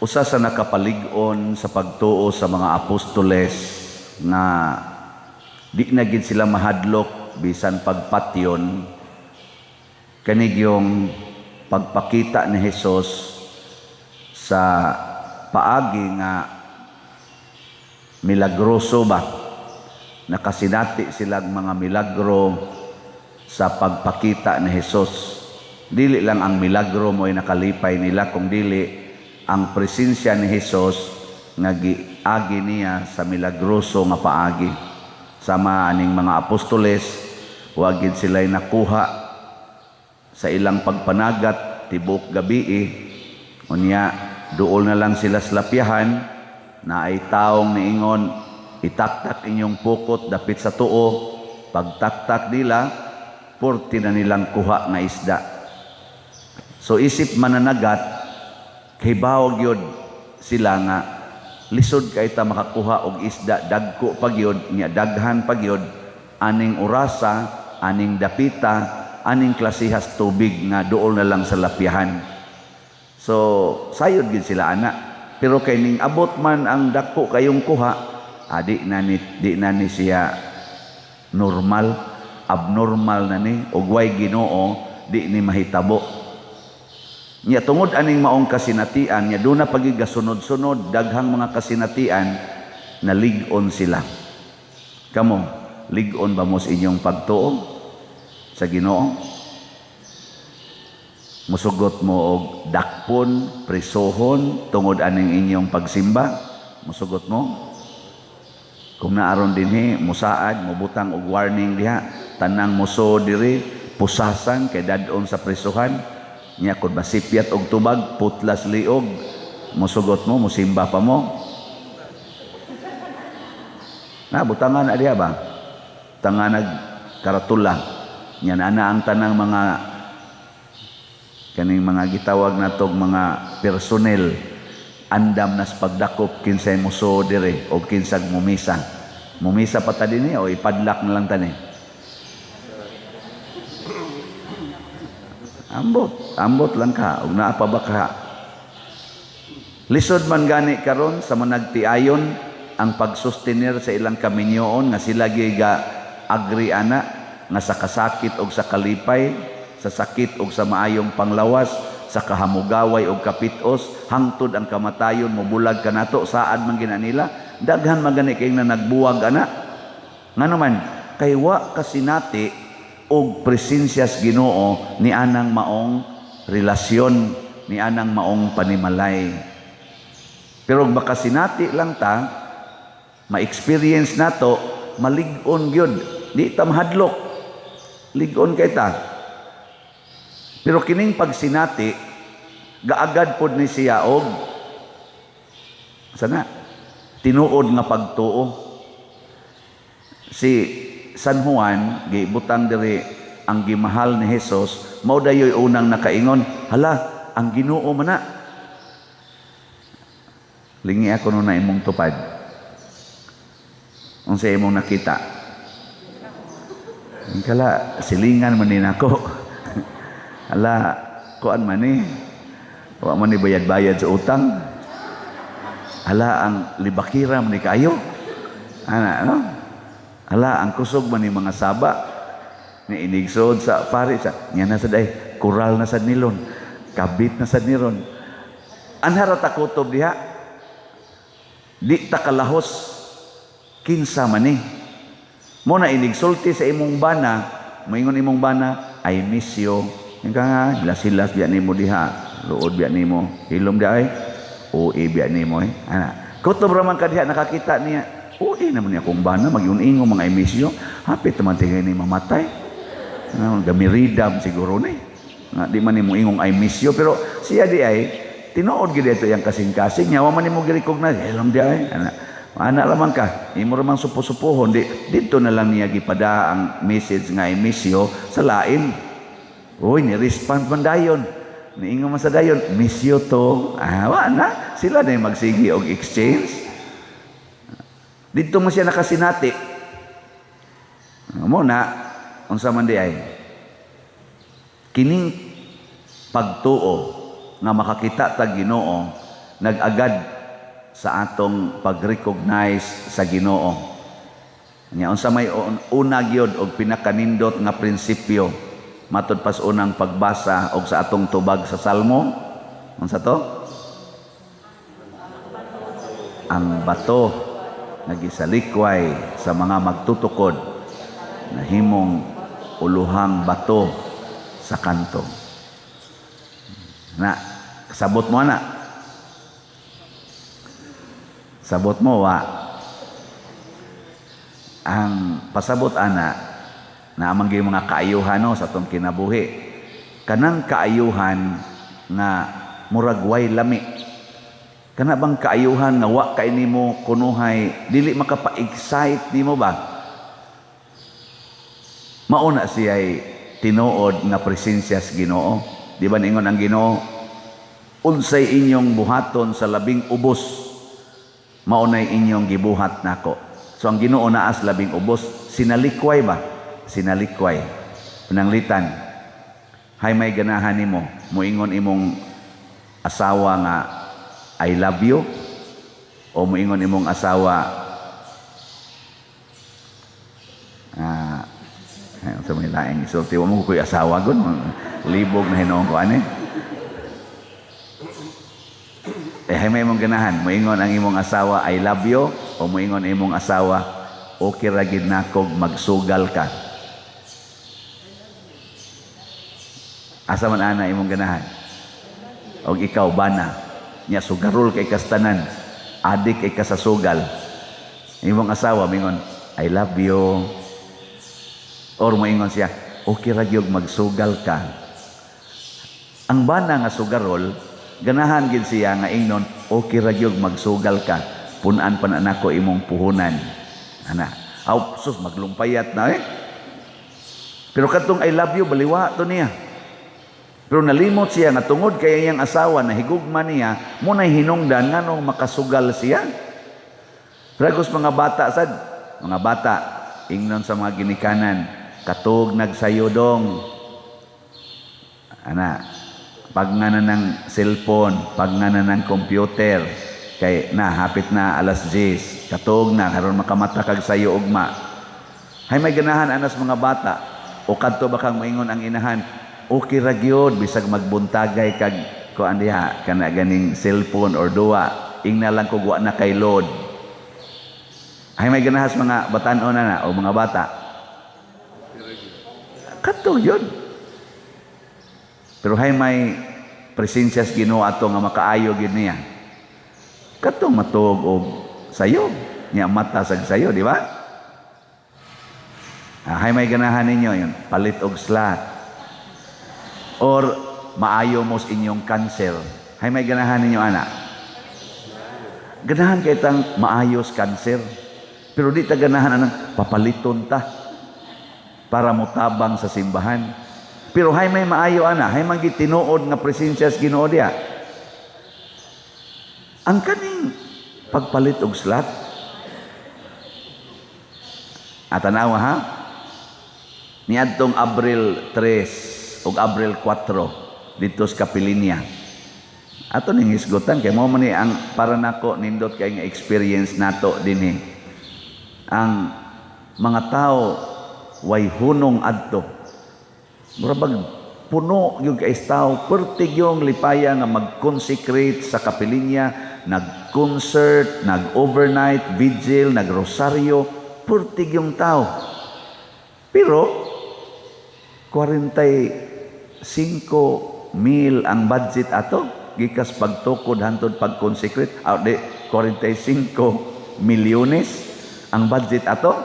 Usa sa nakapalig-on sa pagtuo sa mga apostoles nga di na gid sila mahadlok bisan pagpatyon, kanigyong pagpakita ni Hesus sa paagi nga milagroso ba. Nakasinati silang mga milagro sa pagpakita ni Hesus. Dili lang ang milagro mo'y nakalipay nila, kung dili ang presensya ni Hesus nga giagi niya sa milagroso nga paagi. Sama aning mga apostoles, wa gid sila'y nakuha sa ilang pagpanagat tibok gabii. Unya duol na lang sila sa lapyahan na ay taong niingon, "Itaktak inyong pukot dapit sa tuo." Pagtaktak nila, purti na nilang kuha nga isda. So isip mananagat, kahibaw gyud sila nga lisod kay ta makakuha og isda, dagko pa gyud nya, daghan pa gyud aning orasa, aning dapita, aning klasihas tubig nga duol na lang sa lapyahan. So sayod gyud sila ana, pero kay ning abot man ang dako kayong kuha, di na ni siya normal, abnormal na ni, og way Ginoo di ni mahitabo. Nya tungod aning maong kasinatian nya duna pagi gasunod-sunod daghang mga kasinatian, nalig-on sila. Kamo, lig-on ba mo sa inyong pagtuo sa Ginoo? Musugot mo og dakpon, presohon tungod aning inyong pagsimba? Musugot mo? Kung naaron dinhi, musaad, mubutang og warning diha, tanang muso diri, pusasan kay dad-on sa presohan. Nya kung masipyat og tubag, putlas liog, musugot mo, musimba pa mo? Na, butangan na diha ba? Tangan nag karatula. Nya na ang tanang mga kaning mga gitawag natog mga personnel, andam nas pagdakop kinsay muso dire o kinsag mumisa. Mumisa pa ta dinhi o ipadlak na lang tani? Ambot, ambot lang ka ug naa pa ba ka? Lisod man gani karon sa managtiayon ang pagsustenir sa ilang kaminyoon nga sila giga agree ana nga sa kasakit og sa kalipay, sa sakit og sa maayong panglawas, sa kahamugaway og kapitos, hangtod ang kamatayon mobulag kanato, saad man gina nila. Daghan man gani kay na nagbuwag ana. Ngano man? Kay wa kasinati og presensyas Ginoo ni anang maong relasyon, ni anang maong panimalay. Pero makasinati lang ta, ma-experience nato, malig-on gyud, di ta mahadlok. Lig-on kay ta. Pero kining pagsinati, gaagad pod ni siya og sana tinuod nga pagtuo. Si San Juan gibutang diri ang gimahal ni Hesus, mao dayoy unang nakaingon, "Hala, ang Ginoo man na." Lingi ako no na imong tupad. Unsa imong nakita? Kala silingan man din ako. Hala, kuan man ni. Wa man ni bayad-bayad sa utang. Hala, ang libakira man ni kaayo. Ana, no? Hala, ang kusog man ni mga saba. Ni inigsod sa pare sa nya na sad ay kural na sad nilon. Kabit na sad niron. Anhara ta kutob diha. Di ta kalahos kinsa man ni. Mo na inigsulti sa imong bana, moingon imong bana, "I miss you." Yung ka nga, hilas-hilas biya nimo diha, luod biya nimo, hilom diha ay, uwi biya nimo eh. Ana. Kutob ra man ka diha nakakita niya, uwi naman niya akong bana, magyun-ingo mga "I miss you," hapit naman tingay ni mamatay. Ano, gamiridam siguro ni. Nga, di man nimo ingong "I miss you," pero siya di ay, tinuod gid ito yang kasing-kasing niya, wa man nimo gi-recognize, hilom di ay. Ana. Ana lamang ka, imo ramang supo-supohon, di, dito na lang niya gipada ang message nga "I miss you" sa lain. Uy, ni-respond man dayon. Niingon man sa dayon, "Miss you to." Ah, wa na. Sila na yung magsigi og exchange. Dito mo siya nakasinati. Mo na, unsa man di ay. Kining pagtuo nga makakita ta Ginoo, Nag-agad sa atong pag-recognize sa Ginoo. Nya unsa may una gyud og pinakanindot nga prinsipyo matud pas unang pagbasa og sa atong tubag sa Salmo? Unsa to? Ang bato nga gisalikway sa mga magtutukod nahimong uluhang bato sa kanto. Na, sabot mo na. Sabot mo wa. Ang pasabot ana na amang gyud mga kaayuhan, no, sa atong kinabuhi. Kanang kaayuhan nga murag way lami. Kana bang kaayuhan nga wa kay nimo kunuhay dili makapa-excite nimo ba? Mauna siya'y tinuod nga presensya sa Ginoo. Di ba ningon ang Ginoo, "Unsay inyong buhaton sa labing ubos, maunay inyong gibuhat nako"? So ang Ginoo naas labing ubos, sinalikway ba? Sinalikway. Pananglitan, hay may ganahan nimo, muingon imong asawa nga "I love you" o muingon imong asawa ay, sa may laing isulti, wa mo ko'y asawa gun, libog na hinuon ko ani. Eh, hay may imong ganahan, muingon ang imong asawa "I love you" o muingon imong asawa, "Okay ra gid nakog magsugal ka"? Asa man ana imong ganahan? Og ikaw bana, nya sugarol kay kastanan, adik kay ka sa sugal. Imong asawa mingon, "I love you." Or moingon siya, "Okay ra gyud magsugal ka." Ang bana nga sugarol, ganahan gid siya nga ingnon, "Okay ra gyud magsugal ka. Punan pa na nako imong puhunan." Ana, aw sus, maglumpayat na eh. Pero kadtong "I love you" baliwa to niya. Pero nalimot siya nga tungod kay iyang asawa na higugma niya, mo nay hinungdan nganong makasugal siya. Pragos mga bata sad, mga bata ingnon sa mga ginikanan, "Katog nagsayo dong." Ana, pag nga na ng cellphone, pag nga na ng computer, kay na hapit na alas 10, katog na karon makamata kag sayo ugma. Hay may ganahan anas mga bata o kadto ba kang moingon ang inahan, "Okay ra gyud bisag magbuntagay kag kuan diha kana ganing cellphone or duwa, ingna lang kog wa na kay load"? Hay may ganahas mga batan-on na na o mga bata? Kadto yun. Pero hay may presensya sa Ginoo ato nga makaayo gyud niya? Kadtong matuog og sayo, nya mata sag sayo, di ba? Ah, hay may ganahan ninyo yun, palit og slot. Or maayo mo sa inyong cancer. Hay may ganahan ninyo ana? Ganahan kay tang maayos cancer. Pero di ta ganahan anang papaliton ta para motabang sa simbahan. Pero hay may maayo ana, hay man tinuod nga presensya sa Ginoo diya? Ang kaning pagpalit og slot. At tanawa ha. Niadtong Abril 3 ug Abril 4 dito sa Kapilinya. Ato ning hisgutan kay mo man ni ang para nako nindot kay nga experience nato dinhi. Ang mga tao way hunong adto. Mura bag puno yung kay tao, pertig yung lipaya nga mag-consecrate sa Kapilinya, nag-concert, nag-overnight vigil, nag-rosaryo, pertig yung tao. Pero 45 mil ang budget ato gikas pagtukod hantod pag-consecrate, ah, di, 45 milyones ang budget ato,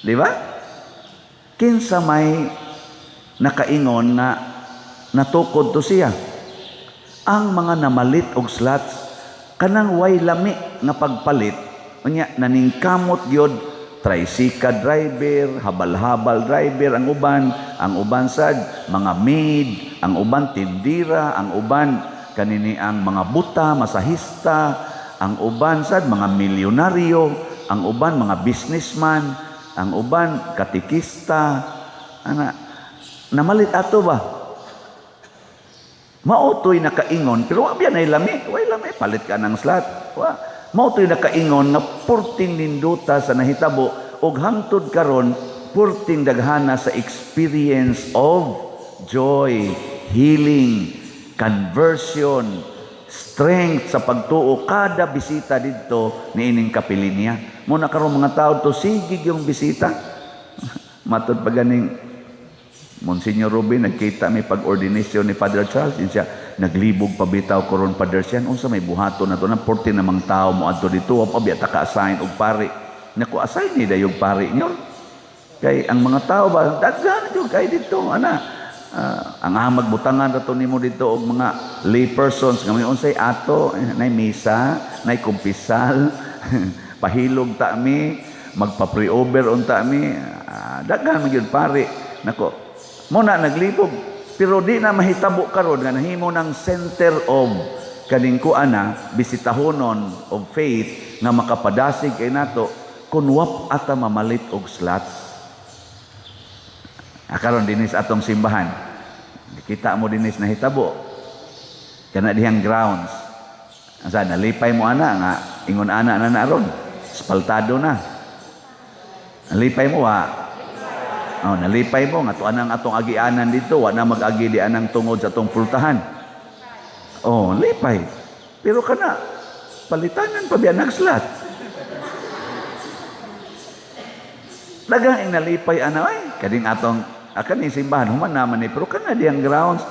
di ba? Kinsa may nakaingon nga natukod to siya? Ang mga namalit og slots, kanang way lami nga pagpalit. Unya naningkamot gyud, tricycle driver, habal-habal driver ang uban sad mga maid, ang uban tindira, ang uban kanini ang mga buta, masahista, ang uban sad mga milyonaryo, ang uban mga businessman, ang uban katikista, ana namalit ato ba? Mao to'y nakaingon, pero wa biya nay lami, way lami, palit ka ng slot. Wa. Mao to'y nakaingon nga purting ninduta sa nahitabo ug hangtod karon purting daghana sa experience of joy, healing, conversion, strength sa pagtuo kada bisita didto niining kapilinya. Mao na karon mga tao to sige yung bisita. Matod pa ganing Monsignor Ruben, nagkita mi pag-ordination ni Father Charles, yun siya, naglibog pa bitaw koron Father Sean, unsa may buhaton nato na 40 namang tao mo adto dito, wa pa biya ta ka-assign og pari. Naku, assign ni dayog pari nyo. Kay ang mga tao ba, daghan jud kay dito, ana. Ang amag butangan rato nimo dito og mga lay persons nga may unsay ato, nay misa, nay kumpisal, pahilog ta mi, magpa-pray-over unta mi, daghan man gyud pari. Nako, mo na naglibog pero di na mahitabo karon nga nahimo ng center of kaning kuana bisitahonon of faith nga makapadasig kay nato kun wap ata mamalit og slots. Karon dinis atong simbahan, kita mo dinis nahitabo kana dihang grounds. Asa nalipay mo ana nga ingon ana na na ron, espaltado na? Nalipay mo wa? Oh, nalipay mo nga tuan ang atong agianan dito, wa na mag-agi di anang tungod sa atong pultahan. Oh, lipay. Pero kana palitanan pa biya nagslot. Daghang ing nalipay ana ay kading atong akan ni simbahan human naman ni pero kana diyang grounds,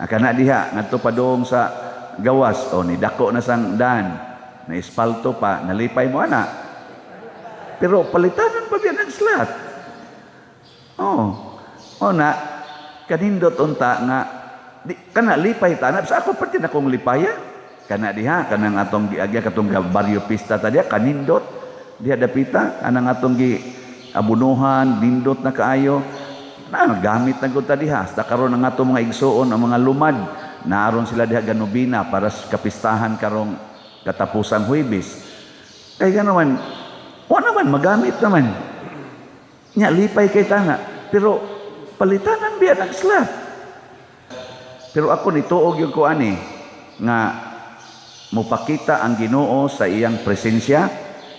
kana diha ngadto padung sa gawas o ni dako na sang dan na espalto pa, nalipay mo ana. Pero palitanan pa biya nagslot. Oh, o na, kanindot unta nga, di, kana lipay ta, sa ako pati na kong lipaya, kana diha, kanang atong giagya, katong baryo pista ta diha, kanindot, diha dapita, kanang atong gi abunuhan, nindot na kaayo, na gamit na gud ta diha, hasta karon ang atong mga igsuon, ang mga lumad, naaron sila diha ganubina para sa kapistahan karong katapusang Huwebes. Kay ganaman, wa naman, magamit naman. Nya lipay kay tana, pero palitanan biya ng slot. Pero ako nituog yung ko ani nga mopakita ang Ginoo sa iyang presensya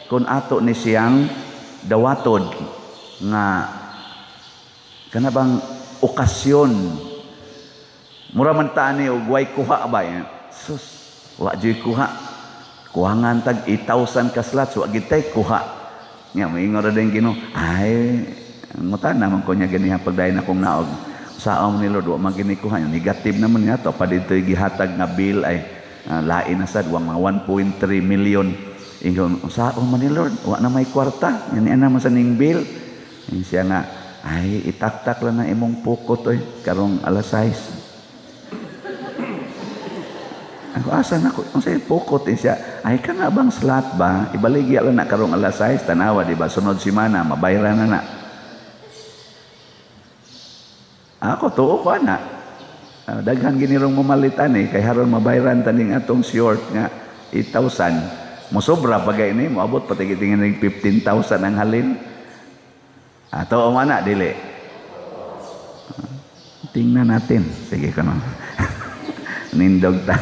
kung ato ni siyang dawatod nga kana bang okasyon. Mura man ta ani og way kuha ba? Sus, wa juy kuha. Kuhangan tag 8,000 ka slots, wa gid tay kuha. Nga moingon ra din Ginoo, ay ngutan naman ko niya ganiha pagdayon akong naog. Saom ni Lord, wa man gini kuha, negative naman niya to pa dito'y gihatag nga bill ay lain na sad wang mga 1.3 million. Ingon saom man ni Lord, wa na may kwarta, yani ana man sa ning bill. Ingon siya nga, ay itaktak lang na imong pukot oy karong alas 6. Ako asa na ko unsay pukot eh siya, ay kana bang slot ba ibaligya lang na karong alas 6, tanawa di ba sunod semana mabayran na na. Ako tuo ko ana. Daghan ginirong mamalitan eh kay haron mabayran taning atong short nga 8,000. Mosobra pa gay ni moabot pa tingin ning 15,000 ang halin. Ato man na dili. Tingnan natin. Sige kano. Nindog ta.